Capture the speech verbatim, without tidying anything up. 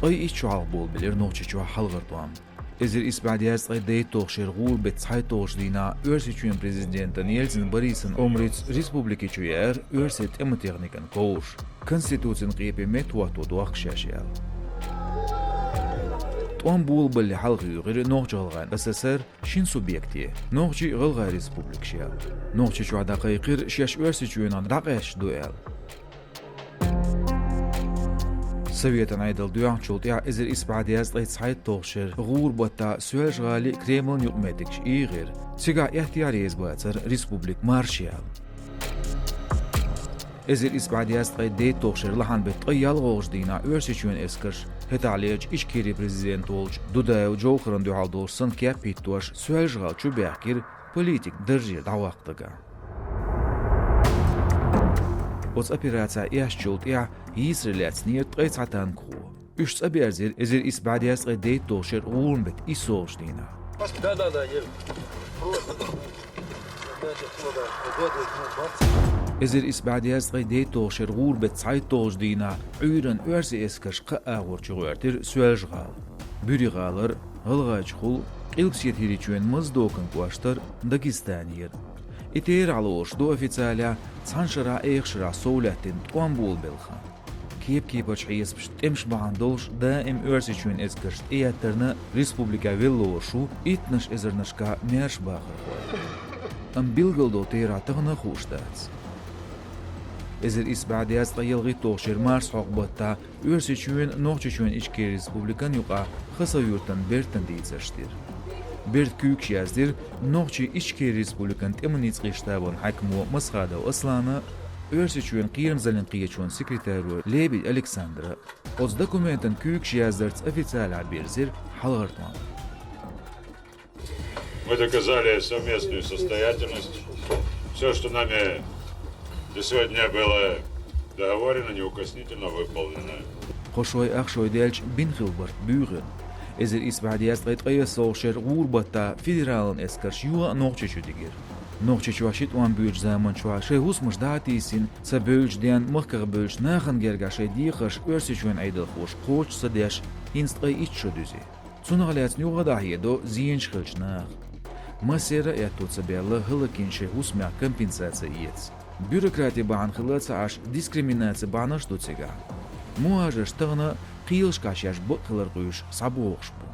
Ткъе итт шу хьалха болабелира Нохчийчохь хьалхара тӀом. Эзар исс бӀе дезткъе дейтталгӀачу шеран гӀуран беттан цхьайтталгӀачу дийнахь Оьрсийчоьнан президентан Ельцин Борисан омрица республика чу яьра оьрсийн тӀема техникан ковраш, Конституцин къепе меттахӀотто дохку шаьш аьлла. ТӀом болабалале хьалха юьйхира Нохч-ГӀалгӀайн ССР шина субъекте, Нохчийн а, ГӀалгӀайн а республикаш аьлла. Нохчийчохь дӀакхайкхира шаьш Оьрсийчоьнах дӀакъаьсташ ду аьлла. Советан Ӏедал доьхначул тӀаьхьа эзар исс бӀе дезткъе цхьайтталгӀачу шеран гӀуран баттахь Соьлжа-ГӀалин а, Кремлан а юкъаметтигаш эгӀира, цигахь аьтто реза бацара республика марша яла. Эзар исс бӀе дезткъе дейтталгӀачу шеран лахьан беттан ткъе ялхалгӀачу дийнахь Оьрсийчоьнан эскарша хӀетахь лелачу Ичкерин президент волчу Дудаев Джовхарна дуьхьал долуш санна кеп хӀиттош Соьлжа-ГӀала чу баьхкира политикан даржера дӀаваккха дагахь. Оцу операцехь эшначул тӀаьхьа йийсаре лаьцнера ткъе цхьа танкхо. Уьш цӀа берзира эзар исс бӀе дезткъе дейтталгӀачу шеран гӀуран беттан иссалгӀачу дийнахь. Да, да, да, ел. Эзар исс бӀе дезткъе дейтталгӀачу шеран гӀуран беттан цхьайтталгӀачу дийнахь Ӏуьйранна оьрсийн эскарш кхаа агӀор чугӀоьртира Соьлжа-ГӀала. Буьрин гӀалара, ГӀалгӀайчехула, Къилбаседа ХӀирийчоьнан Моздокан кӀоштара, Дагестанера. И терахь лоруш ду официалехь цхьана шарахь, эха шарахь совлаьттина тӀом болабелла хан. Кеп-кепарчу хьесапашна тӀемаш бахьана долуш даим Оьрсийчоьнан эскаршна тӀеэттарна республикехь велла лоруш ву иттаннаш эзарнашкахь маьрша бахархой. Амма билгалдолу терахь тахана а хууш дац. Эзар исс бӀе дезткъе ялхитталгӀачу шеран марсхьокху баттахь Оьрсийчоьнан, Нохчийчоьнан Ичкери республикан юкъахь Хасавюртан Бертан дийцарш дира. Берта куьйгаш яздира Нохчийн Ичкери республикан тӀеман ницкъийн штабан хьаькамо Масхадов Аслана, Оьрсийчоьнан кхерамзаллин кхеташонан секретаро Лебедь Александра. Оцу документан куьйгаш яздарца официалехь бирзира хьалхара тӀом. Мы доказали совместную состоятельность. Все, что нами до сегодня было договорено, неукоснительно выполнено. Кхо шой, ах шой даьлча бина хилла барт буьйхира. Эзар исс бӀе дезткъе ткъайоьссалгӀачу шеран гӀуран баттахь федералан эскарш юха а Нохчийчу дигира. Нохчийчохь ши тӀом буьйцучу заманчохь шайн хӀусамаш дӀа а тийсина, ца бевллачу денна махках бевллачу нахана гергахь шайн декхарш Оьрсийчоьнан Ӏедалхоша кхочуш ца деш, хӀинца ткъе итт шо дуьзна. Цунах лаьцна юха а дӀахьедо зенаш хиллачу наха. Массеран а аьтто ца баьлла хӀаллакйинчу шайн хӀусамех компенсаци эца. Бюрократи бахьана хилла а ца Ӏаш, дискриминаци бахьанаш а ду цигахь. МухӀажарш тахана кхелашкахь шаьш бакъ хилар къуьйсуш схьабогӀуш бу.